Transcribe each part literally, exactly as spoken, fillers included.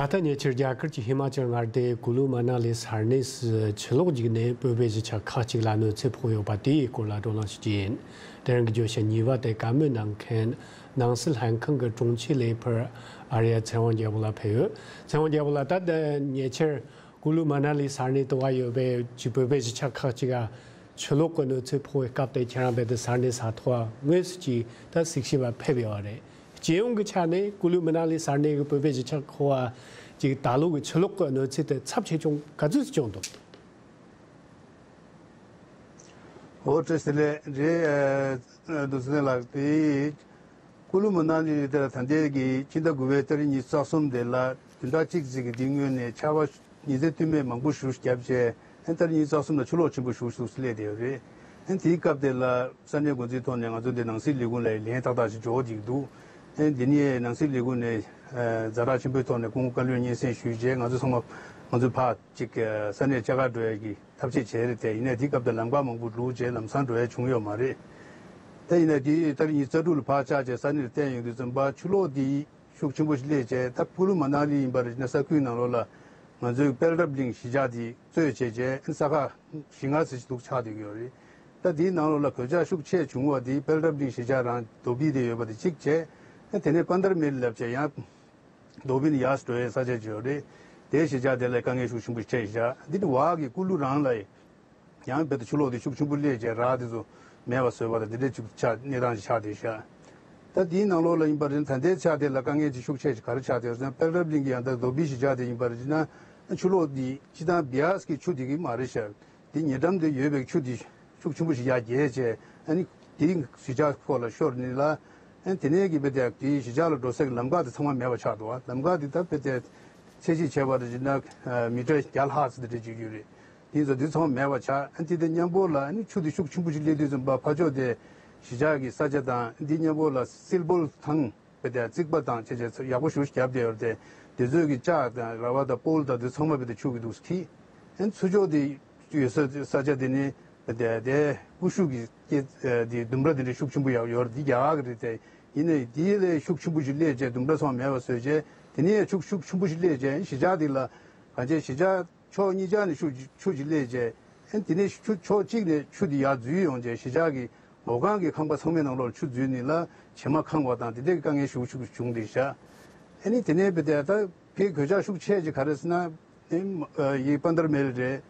ད་ཉེ་ཆར་རྒྱ་གར་གྱི་ཧི་མ་ཅལ་མངའ་སྡེའི་ཀུ་ལུ་མ་ན་ལི་ས་གནས་སུ་ཆུ་ལོག་བརྒྱུད་ནས་བོད་པའི་གཞིས་ཆགས་ཁག་ཅིག་ལ་གནོད་འཚེ་ཕོག་ཡོད་པ་དེའི་སྐོར་ལ་བགྲོ་གླེང་ཞུ་རྒྱུ་ཡིན། དེ་རིང་གི་བརྗོད་བྱ་གཉིས་པ་དེ་བཀའ་མོལ་གནང་མཁན་ནང་སྲིད་ལྷན་ཁང་གི་དྲུང་ཆེ་ལས་འཕུར་ཨ་རི་ཡ་ཚེ་དབང་རྒྱལ་པོ་ལགས་ཕེབས་ཡོད། ཚེ་དབང་རྒྱལ་པོ་ལགས། ད་ཉེ་ཆར་ཀུ་ལུ་མ་ན་ལི་ས་གནས་དུ་བ་ཡོད་པའི་ཅིག་བོད་པའི་གཞིས་ཆགས་ཁག་ཅིག་ལ་ཆུ་ལོག་གི་གནོད་འཚེ་ཕོག་པའི་སྐབས་དེ་ཁྱེད་རང་རྦད་དེ་ས་གནས་ས་ཐོག་དངོས་སུ་ཅིག་ད་གཟིགས་ཞིབ་པ་ཕེབས་ཡོད་རེད། སྤྱི་ཡོངས་ཀྱི་ཆ་ནས་ཀུ་ལུ་མ་ན་ལི་ས་གནས་ཀྱི་བོད་པའི་གཞིས་ཆགས་ཁག་ཅིག་ད་ལོ་གི་ཆུ་ལོག་གི་གནོད་འཚེ་དེ་ཚབས་ཆེ་ཆུང་ག་ཚོད་བྱུང་འདུག་འོ་བཀྲ་ཤིས་བདེ་ལེགས་རེད། ཨ་འདུག་སེ་ལགས་དེ། ཀུ་ལུ་མ་ན་ལི་དེར་ད་ལྟའི་གི་ཕྱི་ཟླ་དགུ་པའི་ཏ་རིག་ཉི་ཤུ་རྩ་གསུམ་དེ་ལ་བདུན་ཕྲག་གཅིག་ཙམ་གྱི་འདི་སྔོན་ནས་ཆར་པ་ཉི་ཚེ་སྟོད་སྨད་མང་པོ་ཞེ་པོ་བརྒྱབ་རྗེས་ཨ་ཏ་རིག་ཉི་ཤུ་རྩ་གསུམ་ལ་ཆུ་ལོག་ཆེན་པོ་ཞེ་པོ་ཞིག་སླེབས་བསྡད་ཡོད་རེད། ཨ་དེའི་སྐབས་དེ་ལ་ས་གནས་འགོ་འཛིན་ཐོག་ནས་ང་ཚོ་འདི་ནང་སྲིད་ལས་ཁུངས་ལ་ལན་ཏག་ཏག་ཞིག་འབྱོར་བསྡད་ཀྱི་འདུག་ཨ་འདི་ནས་ནང་སྲིད་ལས་ཁུངས་ནས་ཛ་དྲག་ཆེན་པོའི་ཐོག་ནས་སྐུ་ངོ་བཀའ་བློན་སྙན་སེང་ཞུས་རྗེས་ང་ཚོ་ཚང་མ་ང་ཚོ་ཕར་ཅིག་ས་གནས་བཅའ་གར་འགྲོ་ཡ་གི་ཐབས་ཤེས་བྱས་རེད་དེ། ཡིན་ནའི་དེའི་སྐབས་དེ་ལམ་ཁ་མང་པོ་བསླུགས་རྗེས་ལམ་སང་འགྲོ་ཡ་བྱུང་ཡོད་མ་རེད། ད་ཡིན་ནའི་དེ་ཏ་རིག་ཉི་ཤུ་རྩ་དྲུག་ལ་ཕར་བཅར་བྱས་ས་གནས་ལ་བསྟན་ཡོང་དུས་ཙམ་པ་ཆུ་ལོག་འདི་ཤུགས་ཆེན་པོ་ཞིག་སླེབས་བྱས་ད་ཀུ་ལུ་མ་ན་ལི་ཡིན་པ་རེད་ན་ས་ཁུལ་ནང་ལོགས་ལ་ང་ཚོའི་པེལ་ཌབ་གླིང་གཞིས་ཆགས་འདི་གཙོས་བྱས་བྱས་ས་ཁག་བཞི་ལྔ་ཙམ་ཞིག་འདུག་ཆགས་བསྡད་ཀྱི་ཡོད་རེད། ད་དེའི་ནང་ལོགས་ལ་གོད་ཆག་ཤུགས་ཆེ་བྱུང་བ་དེ་པེལ་ཌབ་གླིང་གཞིས་ཆགས་རང་རྡོ་སྦིས་དེ་ཡོད་པ་དེ་གཅིག་བྱས། དེ་ནས་པན་དར་མིལ་ལབ་བྱས་ཡང་རྡོ་སྦིས་ནས་ཡར་འགྲོ་ཡའི་ས་ཆ་ཅིག་ཡོད་རེད། དེའི་གཞིས་ཆགས་དེ་ལ་དཀའ་ངལ་ཤུགས་ཆེན་པོ་འཕྲད་བཞག་འདི་ནི་བར་གྱི་ཀུ་ལུ་རང་ལ་ཡང་རྦད་དེ་ཆུ་ལོག་དེ་ཤུགས་ཆེན་པོ་སླེབས་བྱས་རགས་དེ་ཚོ་མེད་པ་བཟོས་པ་དང་དེ་འདྲ་ཅིག་ཆགས་གནས་སྟངས་ཅིག་ཆགས་བསྡད་ཤག་ད་དེའི་ནང་ལོགས་ལ་ཡིན་པ་རེད་ད་ལྟའི་ཆ་དེ་ལ་དཀའ་ངལ་ཅིག་ཤུགས་ཆེ་ཞིག་ག་རེ་ཆགས་བསྡད་ཡོད་ཟེར་ན་པེལ་ཌབ་གླིང་གི་ཡང་ད་རྡོ་སྦིས་གཞིས་ཆགས་དེ་ཡིན་པ་རེད་ན་ཆུ་ལོག་དེ་སྤྱི་བཏང་བི་ཡ་སི་གི་ཆུ་དེ་གི་མ་རེད་ཤག་དེ་ཉེ་འགྲམ་དུ་ཡོད་པའི་ཆུ་དེ་ཤུགས་ཆེན་པོ་ཞིག་ཡར་རྒྱས་བྱས་ཨ་ནི་དེའི་གཞིས་ཆགས་ཁོག་ལ་ཤོར་ནི་ལ་ཨ་ནི་དེ་ནས་ཀྱི་དཔེ་དེ་དེའི་གཞིས་ཆགས་ལ་འགྲོ་སའི་ལམ་ཁ་དེ་ཚང་མ་མེད་པ་ཆགས་འདུག་ལམ་ཁ་དེ་ད་དཔེ་དེ་ཚད་གཞི་བྱས་པ་རེད་ན་མི་ཊར་བརྒྱ་ལྷག་ཙམ་དེ་འདྲ་ཅིག་ཡོད་རེད། དེ་ཚོ་དེ་ཚང་མ་མེད་པ་ཆགས་ཨ་ནི་དེ་དེ་མཉམ་པོ་ལ་ཨ་ནི་ཆུ་དེ་ཤུགས་ཆེན་པོ་ཞིག་སླེབས་དུས་ཙམ་པ་ཕར་ཕྱོགས་དེ་གཞིས་ཆགས་ཀྱི་ས་ཆ་དང་དེ་མཉམ་པོ་ལ་སིལ་སྤོལ་དང་། དཔེ་དེ་རྩིག་པ་དང་བྱས་བྱས་ཡག་པོ་ཞེ་པོ་བརྒྱབ་བསྡད་ཡོད་རེད་དེ། དེ་ཚོའི་གི་ལྕགས་དང་ར་བ་དང་སྤོལ་དང་དེ་ཚང་མ་དཔེ་དེ་ཆུ་གིས་འདུག་སེ་ཁྱེར། ཨན་ཚུར་ཕྱོགས་དེ་ཡོད་ས་ས་ཆ་དེ་ནི་དཔེ་དེ་དེ་ཀུ་ཤུ་གི་སྐྱེ་དེ་ལྡུམ་ར་དེ་འདྲ་ཤུགས་ཆེན་པོ་ཡག་ཡོད་རེད་དེ་རྒྱ་གར་གི་རེད་དེ། ཡིན་ནའི་དེ་ལས་ཤུགས་ཆེན་པོ་ཞིག་སླེབས་བྱས་ལྡུམ་ར་ཚང་མ་མེད་པ་བཟོས་བྱས་དེ་ནས་ཡང་ཤུགས་ཤུགས་ཆེན་པོ་ཞིག་སླེབས་བྱས་གཞིས་ཆགས་དེ་ལ་གང་བྱས་གཞིས་ཆགས། ཕྱོགས་གཉིས་ཆ་ནས་ཆུ་ཆུ་ཅིག་སླེབས་རྗེས་ཨ་ནི་དེ་ནས་ཆུ་ཕྱོགས་གཅིག་ནས་ཆུ་དེ་ཡར་འཛུལ་ཡོང་རྗེས་གཞིས་ཆགས་ཀྱི་ལོགས་ཁང་གི་ཁང་པ་ཚང་མའི་ནང་ལོགས་ཆུ་འཛུལ་ནས་ལ་བྱེ་མ་ཁེངས་པ་དང་དེ་འདྲའི་དཀའ་ངལ་ཤུགས་ཆེ་བྱུང་བསྡད་ཤག་ཨ་ནི་དེ་ནས་བྱས་ཏེ་ད་ཕའི་གོད་ཆག་ཤུགས་ཆེ་ཅིག་ག་རེ་ཟེར་ན་ཨ་ནི་ཡི་པན་དར་མེལ་རེད།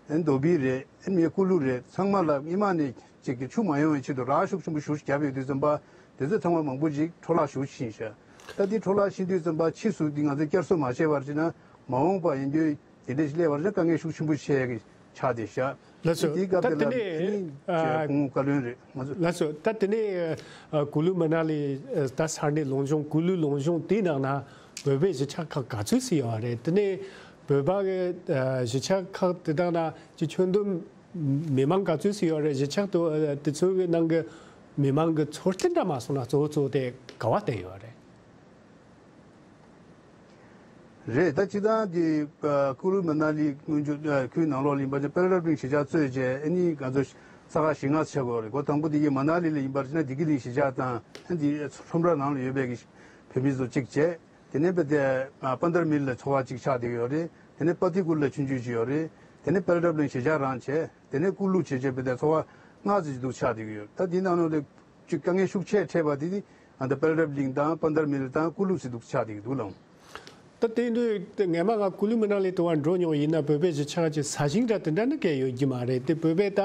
ཨ་ནི་རྡོ་སྦིས་རེད། ཨ་ནི་ཀུ་ལུ་རེད། ཚང་མ་ལ་ཉི་མ་ནས་ཅིག་གི་ཆུ་མ་ཡོང་བའི་ཆེད་དུ་རགས་ཤུགས་ཆེན་པོ་ཞེ་པོ་བརྒྱབ་ཡོད་དུས་ཙམ་པ་དེ་ཚོ་ཚང་མ་མང་པོ་ཅིག་འཕྲོ་བརླག་ཞེ་པོ་ཕྱིན་ཤག་ད་དེ་འཕྲོ་བརླག་ཕྱིན་དུས་ཙམ་པ་ཕྱིས་སུ་དེ་ང་ཚོས་བསྐྱར་གསོ་མ་བྱས་པར་བྱས་ན་མ་འོངས་པ་ཡིན་རྒྱུ། དེ་འདྲ་ཞིག་སླེབས་པར་ནི་དཀའ་ངལ་ཤུགས་ཆེན་པོ་ཆགས་ཀྱི་ཆགས་བསྡད་ཤག་ལགས་སོ། དེའི་སྐབས་ད་དེ་དེ་ལ་ནས་ཨ་སྐུ་ངོ་བཀའ་བློན་རེད་ང་ཚོ། ལགས་སོ། ད་དེ་ནས་ཨ་ཀུ་ལུ་མ་ན་ལི་ཨ་ད་ས་གནས་ལུང་གཤོང་ཀུ་ལུ་ལུང་གཤོང་དེའི་ནང་ན་བོད་པའི་གཞིས་ཆགས་ཁག་ག་ཚོད་ཙམ་ཡོད་རེད། དེ་ནས་བོད་པ་གི་ཨ་གཞིས་ཆགས་ཁག་དེ་དག་ན་ཅིག་ཁྱོན་བསྡོམས་མི་མང་ག་ཚོད་ཙམ་ཡོད་རེད། གཞིས་ཆགས་དེ་དེ་ཚོའི་ནང་གི་མི་མང་གི་ཚོར་སྣང་འདྲ་མ་སོང་ན་གཙོ་བོ་གཙོ་བོ་དེ་ག་བ་བསྟན་ཡོད་རེད། རེད། ད་སྤྱིར་བཏང་འདི་ཀུ་ལུ་མ་ན་ལི་སྔོན་འཇུག་ཁུལ་ནང་ལོགས་ལ་ཡིན་པ་ཅིན་པེ་ར་ཌབ་ལིང་གཞིས་ཆགས་གཙོས་བྱས་ཨ་ནི་ང་ཚོ་ས་ཁག་བཞི་ལྔ་ཆགས་ཀྱི་ཡོད་རེད། འགོ་དང་པོ་འདི་གི་མ་ན་ལི་ལ་ཡིན་པར་བྱས་ན་བདེ་སྐྱིད་གླིང་གཞིས་ཆགས་དང་ཨ་འདི་ཁྲོམ་ར་ནང་ལ་ཡོད་པའི་གི་བོད་མི་ཚོ་གཅིག་བྱས། དེ་ནས་པེ་དེ་པན་དར་མིལ་ལ་ཚོ་བ་གཅིག་ཆགས་བསྡད་ཀྱི་ཡོད་རེད། དེ་ནས་པ་ཏི་ཀུལ་ལ་ཆུང་ཆུང་ཅིག་ཡོད་རེད། དེ་ནས་པེ་ར་ཌབ་ལིང་གཞིས་ཆགས་རང་བྱས། དེ་ནས་ཀུ་ལུ་བྱས་བྱས་པེ་དེ་ཚོ་བ་ལྔ་ཙམ་ཅིག་འདུག་ཆགས་བསྡད་ཀྱི་ཡོད། ད་འདི་ནང་ལོགས་ལ་ཅིག་དཀའ་ངལ་ཤུགས་ཆེ་འཕྲད་པ་དེ་ནི་ཨ་ད་པེ་ར་ཌབ་ལིང་དང་པན་དར་མིལ་དང་ཀུ་ལུ་ཟེར་འདུག་ཆགས་བསྡད་ཀྱི་འདུག་ལགས། ད་དེ་དུས་དེ་ངས་མ་ང་ཀུ་ལུ་མི་ན་ལི་དུ་བ་འགྲོ་མྱོང་ཡིན་ན་བོད་པའི་གཞིས་ཆགས་ཀྱི་ས་ཞིང་འདྲ་དེ་འདྲ་ནི་གས་ཡོད་ཀྱི་མ་རེད་དེ། བོད་པའི་ད་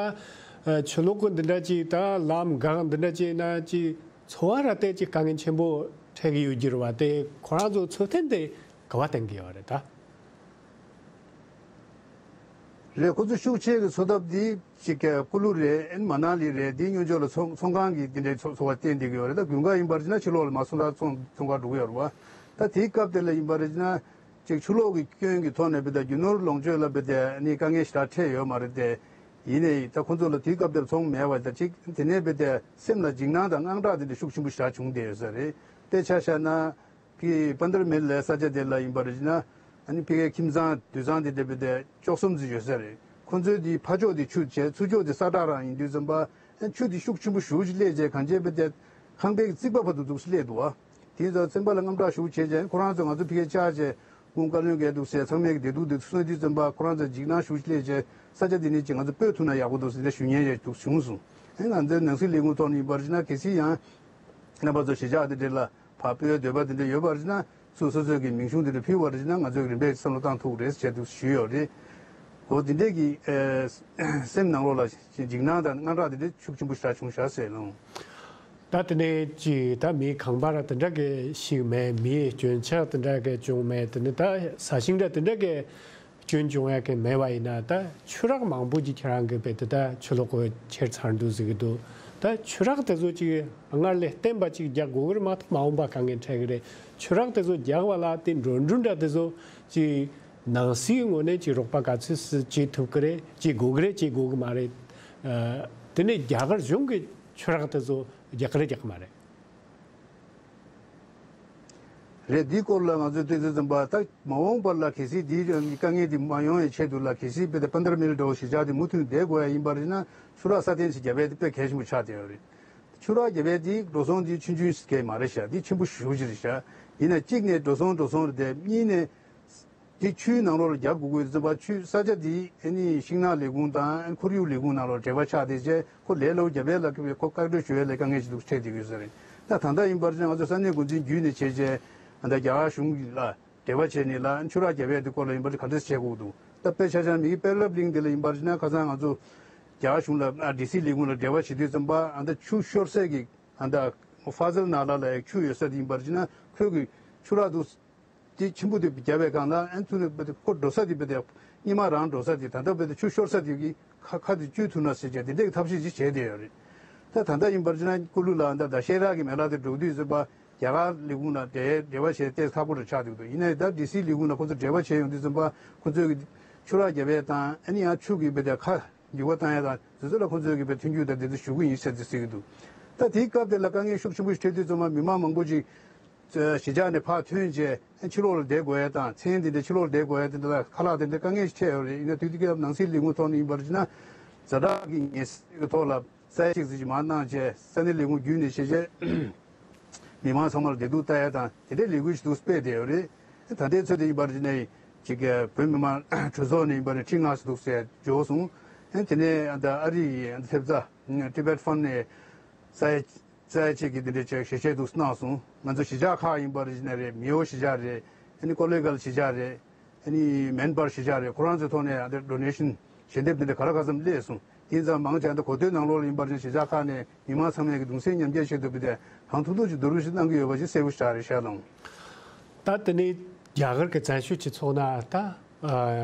ཆུ་ལོག་གི་འདི་འདྲ་ཅིག་ད་ལམ་འགག་འདི་འདྲ་ཅིག་ན་ཅིག་འཚོ་བ་ར་དེ་ཅིག་དཀའ་ངལ་ཆེན་པོ་འཕྲད་ཀྱི་ཡོད་ཀྱི་རེད་བ། དེ་ཁོ་རང་ཚོ་འཚོ་རྟེན་དེ་ག་བ་བརྟེན་གྱི་ཡོད་རེད་ད། རེད། ཁོ་ཚོ་ཤུགས་ཆེ་གི་འཚོ་ཐབས་འདི་ཅིག་ཀུ་ལུ་རེད། ཨན་མ་ན་ལི་རེད། འདི་སྔོན་ཆད་ལ་ཚོང་ཚོང་ཁང་གི་འདི་འདྲའི་འཚོ་འཚོ་བ་བརྟེན་བསྡད་ཀྱི་ཡོད་རེད། ད་དགུན་ཁ་ཡིན་པར་བྱས་ན་ཕྱི་ལོགས་ལ་མར་སོང་ད་ཚོང་ཚོང་ཁང་འགྲོ་གི་ཡོད་རེད་བ། ད་དེའི་སྐབས་དེ་ལ་ཡིན་པར་བྱས་ན་ཅིག་ཆུ་ལོག་གི་སྐྱོན་གྱི་ཐོག་ནས་བི་ད་རྒྱུ་ནོར་ལོངས་སྤྱོད་ལ་བི་ད་ནི་དཀའ་ངལ་ཞེ་དྲག་འཕྲད་ཡོད་མ་རེད་དེ། ཡིན་ནའི་ད་ཁོ་ཚོ་ལ་དེའི་སྐབས་དེར་ཚོང་མེད་པ་ད་ཅིག་དེ་ནས་བི་ད་སེམས་ལ་འཇིགས་སྣང་དང་དངངས་སྐྲག་དེ་འདྲ་ཤུགས་ཆེན་པོ་ཞེ་དྲག་བྱུང་བསྡད་ཡོད་ས་རེད། དཔེ་ཆ་བཞག་ན། ཕི་པན་དར་མེལ་ལའི་ས་ཆ་དེ་ལ་ཡིན་པར་བྱས་ན་ཨ་ནི་ཕི་ཁའི་ཁྱིམ་ཚང་དུད་ཚང་དེ་འདྲ་བི་དེ་བཅུ་གསུམ་ཙམ་ཡོད་ས་རེད། ཁོ་ཚོའི་དེའི་ཕ་ཕྱོགས་དེ་ཆུ་བྱས་ཚུར་ཕྱོགས་དེ་ས་བྲག་རང་ཡིན་དུས་ཙམ་པ་ཨ་ཆུ་དེ་ཤུགས་ཆེན་པོ་ཞེ་པོ་ཅིག་སླེབས་རྗེས་གངས་ཅན་བི་དེ་ཁང་པའི་རྩིག་པ་བར་དུ་འདུག་སེ་སླེབས་འདུག་བ། དེ་ཚོ་སེམས་པ་ལ་དངངས་སྐྲག་ཞེ་པོ་བྱས་རྗེས་ཁོ་རང་ཚོ་ང་ཚོ་ཕི་ཁའི་བཅར་རྗེས་ ཁུངས་བཀའ་བློན་གལ་འདུག་ཟེར། ཚང་མས་ཀྱི་བདེ་སྡུག་དེ་གསུང་དུས་ཙམ་པ་ཁོ་རང་ཚོ་འཇིགས་སྣང་ཤུགས་ཆེ་སླེབས་བྱས། ས་ཆ་དེ་ནས་ཅིག་ང་ཚོ་སྤོས་ཐུབ་ན་ཡག་པོ་འདུག་ཟེར་ནས་ཞུ་མཁན་ཡང་འདུག་བྱུང་སོང་། ཨེ་ང་ཚོའི་ནང་སྲིད་ལས་ཁུངས་ཐོག་ནས་ཡིན་པར་བྱས་ན། གལ་སྲིད་ཡང་རྣམ་པ་ཚོ་གཞིས་ཆགས་དེ་འདྲ་ལ་ཕར་སྤོས་འདོད་པ་དེ་འདྲ་ཡོད་པར་བྱས་ན། སོ་སོ་སོའི་གི་མིང་གཞུང་དེ་འདྲ་ཕུལ་བར་བྱས་ན། ང་ཚོས་རིམ་པས་བསམ་བློ་བཏང་ཐུབ་རེད་ཟེར་དུ་ཞུས་ཡོད་རེད། འོ་དེ་འདྲས་ཀྱི་ཨེ་སེམས་ནང་ལོགས་ལ་འཇིགས་སྣང་དང་དངངས་སྐྲག་དེ་འདྲ་ཤུགས་ཆེན་པོ་ཞིག་བྱུང་ཤག་ཟེར་ནོ། ད་དེ་ནས་ཅི་ད་མི་གང་པར་དེ་འདྲ་གི་ཞིག་མེད། མིའི་སྐྱོན་ཆ་དེ་འདྲ་གི་བྱུང་མེད། དེ་ནི་ད་ས་ཞིང་འདྲ་དེ་འདྲ་གི་སྐྱོན་བྱུང་ཡ་གི་མེད་པ་ཡིན་ན། ད་ཆུ་རགས་མང་པོ་ཅིག་ཁྱེད་རང་གི་བེད་དེ་ད་ཆུ་ལོག་གོ་ཁྱེར་ཚར་འདུག་ཟེར་གི་འདུག་ད་ཆུ་རགས་དེ་ཚོ་ཅིག་སྔར་ལས་བརྟན་པ་ཅིག་རྒྱག་དགོས་གི་རེད་མ་གཏོགས། མ་འོངས་པ་དཀའ་ངལ་འཕྲད་གི་རེད། ཆུ་རགས་དེ་ཚོ་རྒྱག་པ་ལ་དེ་འགྲོ་གྲོན་འདྲ་དེ་ཚོ་ཅིག་ནང་སྲིད་ངོས་ནས་ཅིག་རོགས་པ་ག་ཚོད་སུ་བྱེད་ཐུབ་གི་རེད། བྱེད་དགོས་གི་རེད། བྱེད་དགོས་གི་མ་རེད། ཨ་དེ་ནས་རྒྱ་གར་གཞུང་གི་ཆུ་རགས་དེ་ཚོ་རྒྱག་གི་རེད་རྒྱག་གི་མ་རེད། རེད། འདིའི་སྐོར་ལ་ང་ཚོས་བལྟས་ཚེ་ཙམ་པ། ད་མ་འོངས་པར་ལ་གལ་སྲིད་འདིའི་དཀའ་ངལ་འདི་མ་ཡོང་བའི་ཆེད་དུ་ལ། གལ་སྲིད་དཔེ་ད་པན་དར་མིལ་འདྲ་བོ་གཞིས་ཆགས་འདི་མུ་མཐུད་བསྡད་དགོས་ཡ་ཡིན་པར་བྱས་ན། ཆུ་རགས་སྲ་བརྟན་ཞིག་བརྒྱབ་ཡ་དེ་དཔེ་གལ་ཆེན་པོ་ཆགས་བསྡད་ཡོད་རེད། ཆུ་རགས་བརྒྱབ་ཡ་དེ་འགྲོ་སོང་འདི་ཆུང་ཆུང་ཞིག་མ་རེད་ཤག་འདི་ཆེན་པོ་ཞེ་པོ་ཅིག་རེད་ཤག་ཡིན་ན་གཅིག་ནས་འགྲོ་སོང་འགྲོ་སོང་རེད་དེ། གཉིས་ནས་དེ་ཆུའི་ནང་ལོགས་ལ་རྒྱག་དགོས་དགོས་ཙམ་པ། ཆུ་ས་ཆ་དེ་ཨ་ནི་ཤིང་ནགས་ལས་ཁུངས་དང་ཁོར་ཡུག་ལས་ཁུངས་ནང་ལོགས་འབྲེལ་བ་ཆགས་བསྡད་བྱས། ཁོ་ལས་སླ་པོ་བརྒྱབ་པ་ལ་ཁོ་བཀག་སྡོམ་ཞུ་ཡ་ལ་དཀའ་ངལ་ཞིག་འདུག་འཕྲད་བསྡད་ཀྱི་ཡོད་ས་རེད། ད་ད་ལྟ་ཡིན་པར་བྱས་ན་ང་ཚོ་ས་གནས་འགོ་འཛིན་བརྒྱུད་ནས་བྱས་བྱས། ད་རྒྱ་གར་གཞུང་ལ་འབྲེལ་བ་བྱས་ནས་ལ་ཆུ་རགས་བརྒྱབ་ཡ་དེ་སྐོར་ལ་ཡིན་པར་ག་འདྲས་བྱེད་དགོས་འདུག་ད་དཔེ་ཆ་བཞག་ན་མི་གི་པེ་ར་ལེབ་ལིང་དེ་ལ་ཡིན་པར་བྱས་ན། ཁ་སང་ང་ཚོ་རྒྱ་གར་གཞུང་ལ་ཨ་ཌི་སི་ལས་ཁུངས་ལ་འབྲེལ་བ་བྱེད་དུས་ཙམ་པ། ཨ་ད་ཆུ་ཤོར་སའི་གི་ཨ་ད་ཧྥ་ཟལ་ནཱ་ལ་ལ་ཡ་ཆུ་ཡོད་ས་དེ་ཡིན་པར་བྱས་ན། ཁོས་གི་ཆུ་རགས་འདུག་དེ་ཆེན་པོ་དེ་བརྒྱབ་པའི་སྒང་ལ། ཨན་ཚུ་ནས་བེད་ཁོ་འགྲོ་ས་དེ་བེད་དེ་སྔོན་མ་རང་འགྲོ་ས་དེ། ད་ལྟ་བེད་དེ་ཆུ་ཤོར་ས་དེ་གི་ཁ་ཁ་དེ་བཅུག་ཐུབ་ན་ཟེར་བྱས་དེ་འདྲའི་ཐབས་ཤེས་ཅིག་བྱས་བསྡད་ཡོད་རེད། ད་ད་ལྟ་ཡིན་པར་བྱས་ན་ཀུ་ལུ་ལ་ད་ད་ཤེས་རག་གི་མེ་ལག་དེ་འགྲོ་དུས་ཙམ་པ། རྒྱ་གར་ལས་ཁུངས་ལ་འབྲེལ་འབྲེལ་བ་བྱས་ཏེ་ཁག་པོ་རུ་ཆགས་འདུག་འདུག་ཡིན་ནའི་ད་ཌི་སི་ལས་ཁུངས་ལ་ཁོ་ཚོ་འབྲེལ་བ་བྱས་ཡོང་དུས་ཙམ་པ། ཁོ་ཚོས་གི་ཆུ་རགས་བརྒྱབ་པའི་དང་། ཨ་ནི་ཡང་ཆུ་གི་བེད་དེ་ཁ་འགྱུར་བ་བཏང་ཡ་དང་། དེ་ཚོ་ལ་ཁོ་ཚོས་གི་བེད་མཐུན་འགྱུར་དང་དེ་ཚོ་ཞུ་གི་ཡིན་ཟེར་ཏེ་ཟེར་གི་འདུག་ད་དེའི་སྐབས་དེ་ལ་དཀའ་ངལ་ཤུགས་ཆེན་པོ་ཞིག་འཕྲད་དུས་ཙམ་པ། མི་མང་མང་པོ་ཅིག་གཞིས་ཆགས་ནས་ཕར་ཐོན་བྱས་ཕྱི་ལོགས་ལ་བསྡད་དགོས་ཡ་དང་། མཚན་དེ་འདྲ་ཕྱི་ལོགས་ལ་བསྡད་དགོས་ཡ་དེ་འདྲ་ལ་ཁ་ལག་དེ་འདྲ་དཀའ་ངལ་ཞིག་འཕྲད་ཡོད་རེད། ཡིན་ན་དུས་དེ་སྐབས་ནང་སྲིད་ལས་ཁུངས་ཐོག་ནས་ཡིན་པར་བྱས་ན། ཛ་དྲག་གི་ངེས་སེལ་གྱི་ཐོག་ལ་ས་ཡ་གཅིག་ཙམ་ཞིག་མར་གནང་བྱས། ས་གནས་ལས་ཁུངས་བརྒྱུད་ནས་བྱས་བྱས་མི་མང་ཚང་མ་ལ་བདེ་སྡུག་ལྟ་ཡ་དང་དེ་འདྲའི་ལས་འགུལ་ཞིག་འདུག་སྤེལ་བསྡད་ཡོད་རེད། ད་ལྟའི་ཚོད་དུ་ཡིན་པར་བྱས་ནས་ཅིག་བོད་མི་མང་གྲོས་ཚོགས་ནས་ཡིན་པར་ནས་ཁྲི་ལྔ་ཙམ་འདུག་ཟེར་འབྱོར་སོང་། དེ་ནས་ཨ་ད་ཨ་རི་ཡི་ཨ་ད་ཐེབས་རྩ་Tibet Fund ནས་ས་ཡ་ས་ཡ་གཅིག་གི་འདི་འདྲའི་ཅིག་ཞལ་བཞེས་འདུག་གནང་སོང་། ང་ཚོ་གཞིས་ཆགས་ཁག་ཡིན་པར་བྱས་ནས་རེད། མེའོ་གཞིས་ཆགས་རེད། ཨ་ནི་ཀོ་ལེ་གལ་གཞིས་ཆགས་རེད། ཨ་ནི་མན་པར་གཞིས་ཆགས་རེད། ཁོ་རང་ཚོའི་ཐོག་ནས་ཨ་ད་ཌོ་ནེ་ཤན་ཞལ་འདེབས་འདི་འདྲ་ག་ལ་ག་ཙམ་སླེབས་སོང་། དེ་ཙམ་མང་ཆེ་ད་གོ་ཐོས་ནང་ལོགས་ལ་ཡིན་པར་བྱས་གཞིས་ཆགས་ཁག་ནས་མི་མང་ཚང་མས་ཀྱི་གདུང་སེམས་མཉམ་སྐྱེད་ཆེད་དུ་བི་དེ་གང་ཐུབ་ཐུབ་ཀྱིས་བསྡུ་རུབ་ཞིག་གནང་གི་ཡོད་པ་ཞིག་གསལ་པོ་ཞིག་རེད་ཤག་ལགས། ད་དེ་ནས་རྒྱ་གར་གྱི་བཙན་བྱོལ་སྤྱི་ཚོགས་ནང་ད་ཨ་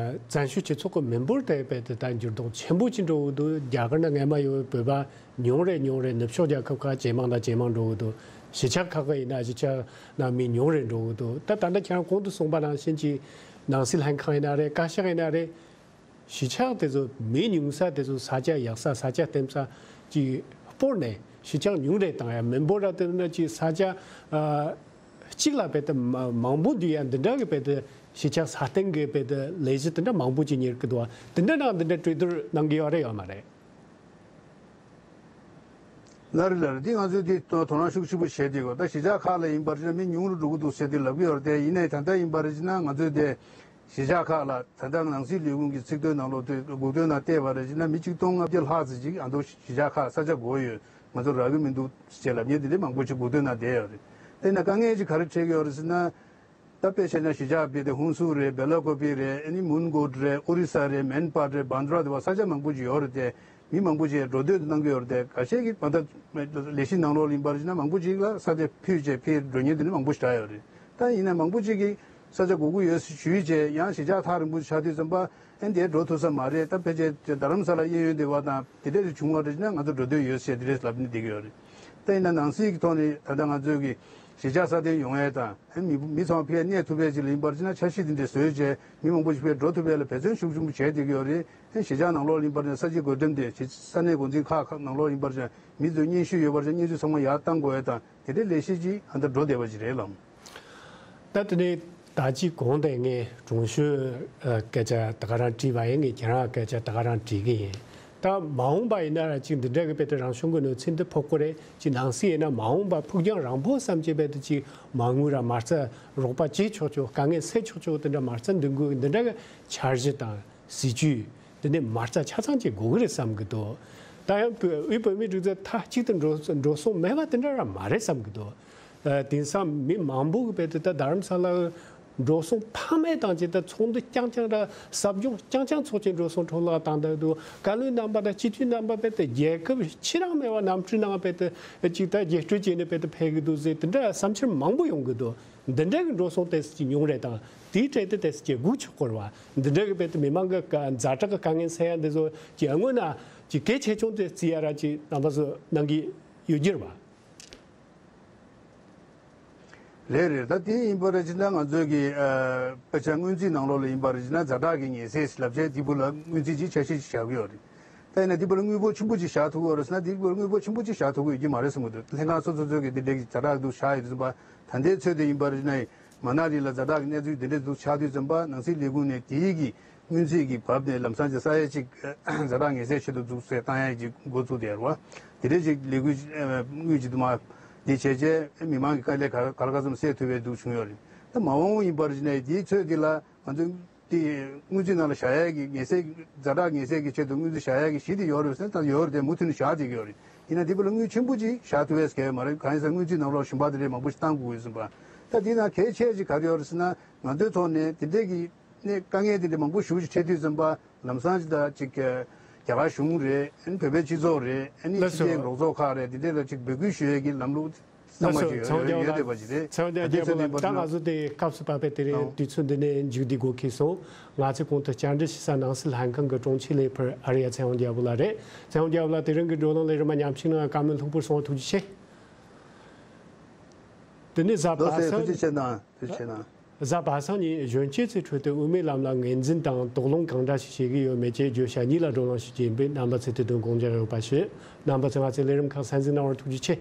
བཙན་བྱོལ་སྤྱི་ཚོགས་ཀྱི་མི་འབོར་དེ་རྦད་དེ་ད་འགྱུར་ལྡོག་ཆེན་པོ་ཅིག་འགྲོ་གི་འདུག་རྒྱ་གར་ནང་སྔོན་མ་ཡོད་པའི་བོད་པ་ཉུང་རེ་ཉུང་རེ་ནུབ་ཕྱོགས་རྒྱལ་ཁབ་ཁག་ཇེ་མང་དང་ཇེ་མང་འགྲོ་གི་འདུག་གཞིས་ཆགས་ཁག་གི་ཡིན་ན་གཞིས་ཆགས་ནང་མི་ཉུང་རེ་འགྲོ་གི་འདུག་ད་ད་ལྟ་ཁྱེད་རང་གོང་དུ་གསུངས་པ་ནང་བཞིན་གྱི་ནང་སྲིད་ལྷན་ཁང་ཡིན་ན་རེད། བཀའ་ཤག་ཡིན་ན་རེད། གཞིས་ཆགས་དེ་ཚོ་མི་ཉུང་ས་དེ་ཚོ་ས་ཆ་ཡག་ས་ས་ཆ་བརྟན་ས་ཅིག་སྤོར་ནས་གཞིས་ཆགས་ཉུང་རེ་བཏང་ཡ། མི་འབོར་ར་དེ་ན་ཅིག་ས་ཆ་ཨ་གཅིག་ལ་རྦད་དེ་མ་མང་པོ་འདུས་ཡ་འདི་འདྲ་གི་རྦད་དེ་གཞིས་ཆགས་སྲ་བརྟན་གི་རྦད་དེ་ལས་གཞི་དེ་འདྲ་མང་པོ་ཅིག་གཉེར་གི་འདུག་བ། དེ་འདྲ་ནང་འདི་འདྲ་གྲོས་བསྡུར་གནང་གི་ཡོད་རེད་ཡོད་མ་རེད། ལགས་རེད་ལགས་རེད། འདི་ང་ཚོས་འདི་དོ་དོ་སྣང་ཤུགས་ཆེན་པོ་བྱས་ཏེ་གོ། ད་གཞིས་ཆགས་ཁག་ལ་ཡིན་པར་བྱས་ན་མི་ཉུང་རུ་འགྲོ་གི་འདུག་ཟེར་ཏེ་ལབ་ཀྱི་ཡོད་རེད་དེ། ཡིན་ནའི་ད་ལྟ་ཡིན་པར་བྱས་ན་ང་ཚོས་དེ་གཞིས་ཆགས་ཁག་ལ་ད་ལྟ་ནང་སྲིད་ལས་ཁུངས་ཀྱི་ཚིག་དོན་ནང་ལོགས་དེ་དགོངས་དོན་ནང་བལྟས་པར་བྱས་ན་མི་ཆིག་སྟོང་ལྔ་བརྒྱ་ལྷག་ཙམ་ཅིག་ཨ་མདོ་གཞིས་ཆགས་ཁག་ས་ཆ་དགོས་ཡོད། ང་ཚོ་རག་གི་མི་འདུག་ཅེས་ལབ་མཁན་དེ་འདྲའི་མང་པོ་ཅིག་དགོངས་དོན་ནང་བསྡད་ཡོད་རེད། དེ་ན་དཀའ་ངལ་ཅིག་ག་རེ་འཕྲད་ཀྱི་ཡོད་རེད་ཟེར་ན། ད་དཔེ་བྱས་ན་གཞིས་ཆགས་དཔེ་དེ་ཧུན་སུར་རེད། སྦེ་ལ་ཀོ་པི་རེད། ཨ་ནི་མུན་གོཊ་རེད། ཨོ་རི་ས་རེད། མན་པར་རེད། བྷན་དྲ་རེད་བ། ས་ཆ་མང་པོ་ཅིག་ཡོད་རེད་དེ། མི་མང་པོ་ཅིག་འགྲོ་སྡོད་གནང་གི་ཡོད་རེད་དེ། ཁ་ཤས་ཀྱིས་མ་ད་ལས་གཞི་ནང་ལོགས་ལ་ཡིན་པར་བྱས་ན་མང་པོ་ཅིག་ལ་ས་དེ་ཕུད་བྱས་ཕར་འགྲོ་མཁན་དེ་འདྲ་མང་པོ་ཞིག་རག་ཡོད་རེད། ད་ཡིན་ན་མང་པོ་ཅིག་གིས་ས་ཆ་དགོས་ཀྱི་ཡོད་ཞུས་བྱས་ཡང་གཞིས་ཆགས་ཐག་རིང་པོ་ཆགས་དུས་ཙམ་པ། ཨ་ནི་དེར་འགྲོ་ཐུབ་ས་མ་རེད། ད་ཕལ་ཆེར་རྡ་རམ་ས་ལ་གཡས་གཡོན་སྡེ་བ་དང་དེ་འདྲས་ཅིག་བྱུང་བ་རེད་ན་ང་ཚོ་འགྲོ་འདོད་ཡོད་ཞེས་དེ་འདྲས་ལབ་ནས་བསྡད་ཀྱི་ཡོད་རེད། ད་ཡིན་ན་ནང་སྲིད་ཀྱི་ཐོག་ནས་ད་ལྟ་ང་ཚོས་ཀྱི་གཞིས་ཆགས་སྲ་བརྟན་ཡོང་ཡས་དང་། ཨ་ནི་མི་མི་ཚང་མ་ཕར་གནས་ཐུབ་པའི་ཅིག་ལ་ཡིན་པར་བྱས་ན་འཆར་གཞི་དེ་འདྲས་བཟོས་བྱས་མི་མང་པོ་ཞིག་ཕར་འགྲོ་ཐུབ་པ་ལ་འབད་བརྩོན་ཤུགས་ཆེན་པོ་བྱས་བསྡད་ཀྱི་ཡོད་རེད། ཨ་ནི་གཞིས་ཆགས་ནང་ལོགས་ལ་ཡིན་པར་བྱས་ན་ས་ཆའི་བགོ་འགྲེམས་དེ་ས་གནས་འགོ་འཛིན་ཁག་ཁག་ནང་ལོགས་ལ་ཡིན་པར་བྱས་ན་མི་ཚོས་སྙན་ཞུ་ཡོད་པར་བྱས་ན་སྙན་ཞུ་ཚང་མ་ཡར་བཏང་དགོས་ཡས་དང་། དེ་འདྲའི་ལས་གཞི་ཅིག་ཨ་ད་འགྲོ་བསྡད་པ་ཅིག་རེད་ལགས། ད་དེ་ནས་ད་ཅི་གོང་དེ་ངས་དྲུང་ཞོལ་ཨ་སྐད་ཆ་ད་ག་རང་དྲིས་པ་ཡིན། ངས་ཁྱེད་རང་སྐད་ཆ་ད་ག་རང་དྲིས་ཀྱི་ཡིན། ད་མ་འོངས་པ་ཡིན་ན་ར་ཅིག་འདི་འདྲ་གི་དཔེ་དེ་རང་བྱུང་གི་གནོད་འཚེ་འདི་ཕོག་གི་རེད། ཅིག་ནང་སྲིད་ཡིན་ན་མ་འོངས་པ་ཕུགས་རྒྱང་རིང་པོ་བསམ་གྱི་དཔེ་དེ་ཅིག་མ་དངུལ་ར་མ་རྩ་རོགས་པ་བྱེད་ཆོག་ཆོག་དཀའ་ངལ་སེལ་ཆོག་ཆོག་དེ་འདྲ་མ་རྩ་འདོན་དགོས་འདི་འདྲ་གི་འཆར་གཞི་དང་། སྲིད་ཇུས་དེ་ནས་མ་རྩ་ཆ་ཚང་ཅིག་དགོས་ཀྱི་རེད་བསམ་གྱི་འདུག་ད་ཡང་བོད་དབུས་བོད་མིའི་སྒྲིག་འཛུགས་མཐའ་གཅིག་ཏུ་འགྲོ་འགྲོ་སོང་མེད་པ་དེ་འདྲ་ར་མ་རེད་བསམ་གྱི་འདུག་ཨ། དེང་སང་མི་མང་པོ་གི་དཔེ་དེ་ད་རྡ་རམ་ས་ལ་འགྲོ་སོང་ཕ་མེད་བཏང་ཅིག་ད་ཚོགས་འདུ་རྐྱང་རྐྱང་ར་ཟབ་སྦྱོང་རྐྱང་རྐྱང་ཚོགས་ཅིག་འགྲོ་སོང་འཕྲོ་བརླག་བཏང་བསྡད་འདུག་བཀའ་བློན་རྣམ་པ་དང་སྤྱི་འཐུས་རྣམ་པ་དཔེ་དེ་རྒྱལ་ཁབ་ཕྱི་རང་མེད་པ་གནམ་གྲུའི་ནང་དཔེ་དེ་ཅིག་ད་རྒྱས་སྤྲོས་བྱས་ནས་དཔེ་དེ་ཕེབས་ཀྱི་འདུག་ཟེར་དེ་འདྲ་བསམ་འཆར་མང་པོ་ཡོང་གི་འདུག་འདི་འདྲ་གི་འགྲོ་སོང་ཏོག་ཙམ་ཅིག་ཉུང་རེད་དང་། དེའི་གྲས་དེ་ཏོག་ཙམ་ཅིག་སྒུག་ཆོག་གི་རེད་བ། འདི་འདྲ་གི་དཔེ་དེ་མི་མང་གི་ཀ་ཛ་དྲག་གི་དཀའ་ངལ་སེལ་ཡ་འདི་ཚོ་ཅིག་ཨ་སྔོན་ན་ཅིག་གལ་ཆེ་ཆུང་དེ་བརྩི་ཡ་ར་ཅིག་རྣམ་པ་ཚོ་གནང་གི་ཡོད་རྒྱུ་རེད་བ། རེད་རེད། ད་དེ་ཡིན་པ་རེད་ཅེ་ན་ང་ཚོའི་གི་ཨ་དཔེ་ཆ་སྔོན་རྩིས་ནང་ལོགས་ལ་ཡིན་པ་རེད་ཅེ་ན་ཛ་དྲག་གི་ངེས་ཚད་ལབ་བྱས་དེ་བུ་ལ་སྔོན་རྩིས་ཅིག་ཆ་ཤས་ཅིག་བཞག་གི་ཡོད་རེད། ད་ཡིན་ན་དེ་བུ་ལ་དངུལ་ཕོགས་ཆེན་པོ་ཅིག་བཞག་ཐུབ་ཀྱི་ཡོད་རེད་ཟེར་ན་དེ་བུ་ལ་དངུལ་ཕོགས་ཆེན་པོ་ཅིག་བཞག་ཐུབ་ཀྱི་ཡོད་ཀྱི་མ་རེད་བསམ་གྱི་འདུག་ལྷན་ཁང་སོ་སོ་ཚོའི་གི་དེ་འདྲའི་ཛ་དྲག་འདུག་བཞག་ཡོད་དུས་ཙམ་པ་ད་ལྟའི་ཚོད་དུ་ཡིན་པ་རེད་ཅེ་ན་མ་ན་ལི་ལ་ཛ་དྲག་གི་གནས་ཚུལ་དེ་འདྲ་འདུག་ཆགས་དུས་ཙམ་པ་ནང་སྲིད་ལས་ཁུངས་ནས་དེའི་གི་སྔོན་རྩིས་ཀྱི་བབ་ནས་ལམ་སང་ཅིག་ས་ཡ་གཅིག་ཛ་དྲག་ངེས་ཚད་ཆེད་དུ་འཛུགས་སེ་བཏང་ཡ་ཅིག་འགོ་བཙུགས་བསྡད་རེད་བ། དེ་འདྲ་ཅིག་ལས་འགུལ་དངུལ་ཅིག་དུ་མ་འདི་བྱས་རྗེས་མི་མང་གི་དཀའ་ལས་ག་ག་ལ་ག་ཙམ་སེལ་ཐུབ་པའི་འདུག་བྱུང་ཡོད་རེད། ད་མ་འོངས་ཡིན་པར་ཅིག་ནས་དེའི་ཚོད་འདི་ལ་ང་ཚོས་དེ་དངུལ་རྩིས་ནང་ལ་བཞག་ཡ་གི་ངེས་ཚད་ཛ་དྲག་ངེས་ཚད་ཀྱི་ཆེད་དུ་དངུལ་རྩིས་བཞག་ཡ་གི་གཞི་དེ་ཡོད་རེད་ཟེར་ན་ད་ཡོད་རེད་དེ་མུ་མཐུད་ནས་བཞག་བསྡད་ཀྱི་ཡོད་རེད། ཡིན་ན་དེ་བུ་ལ་དངུལ་ཆེན་པོ་ཅིག་བཞག་ཐུབ་ཡས་གལ་མ་རེད། གང་ཡིན་ཟེར་ན་སྔོན་རྩིས་ནང་ལོགས་གཞན་པ་དེ་འདྲས་མང་པོ་ཞིག་བཏང་དགོས་ཀྱི་ཡོད་ཟིན་པ། ད་དེའི་ནང་གལ་ཆེ་ཅིག་ག་རེ་ཡོད་རེད་ཟེར་ན་ང་ཚོའི་ཐོག་ནས་དེ་འདྲས་ཀྱི་ནས་དཀའ་ངལ་དེ་འདྲ་མང་པོ་ཞེ་པོ་ཅིག་འཕྲད་དུས་ཙམ་པ་ལམ་སང་ཅིག་ད་ཅིག་རྒྱ་གར་གཞུང་རེད། ཨ་ནི་བོད་པའི་སྤྱི་ཚོགས་རེད། ཨ་ནི་ལགས་སོ། ཕྱི་རྒྱལ་རོགས་ཚོགས་ཁག་རེད། དེ་འདྲ་ལ་ཅིག་འབོད་སྐུལ་ཞུ་ཡས་ཀྱི་ལམ་ལུགས་གཙང་མ་ཞིག་ཡོད་ཡོད་བསྡད་པ་ཅིག་རེད། ཚེ་དབང་རྒྱལ་པོ་ལགས། ད་ང་ཚོ་དེ་སྐབས་སུ་བབས་པའི་དེ་རིང་དུས་ཚོད་འདི་ནས་མཇུག་བསྡུ་དགོས་ཁེལ་སོང་། ང་ཚོས་གོང་དུ་བཅར་འདྲི་ཞུ་ས་ནང་སྲིད་ལྷན་ཁང་གི་དྲུང་ཆེ་ལས་འཕུར་ཨ་རི་ཡ་ཚེ་དབང་རྒྱལ་པོ་ལགས་རེད། ཚེ་དབང་རྒྱལ་པོ་ལགས་དེ་རིང་གི་བགྲོ་གླེང་ལས་རིམ་མ་ཉམས་ཞིབ་གནང་བཀའ་མོལ་ལྷུག་པོར་གསུངས་པ་ཐུགས་རྗེ་ཆེ། དེ་ནས་གཟའ་ལགས་པ་སེ་སངས་ཐུགས་རྗེ་ཆེ་གནང་། ཐུགས་རྗེ་ཆེ་གནང་། གཟའ་པ་སངས་ཉིན་གཞོན་སྐྱེས་ཚོའི་ཁྲོད་དུ་དབུ་མའི་ལམ་ལ་ངོས་འཛིན་དང་དོགས་སློང་གང་འདྲ་ཞིག་བྱེད་ཀྱི་ཡོད་མེད་བཅས་བརྗོད་བྱ་གཉིས་ལ་བགྲོ་གླེང་ཞུ་རྒྱུ་ཡིན་པས་རྣམ་པ་ཚོས་དེ་དོན་དགོངས་འཇགས་ཡོད་པ་ཞུ། རྣམ་པ་ཚོས་ང་ཚོའི་ལས་རིམ་ཁག་གསན་གཟིགས་གནང་བར་ཐུགས་རྗེ་ཆེ།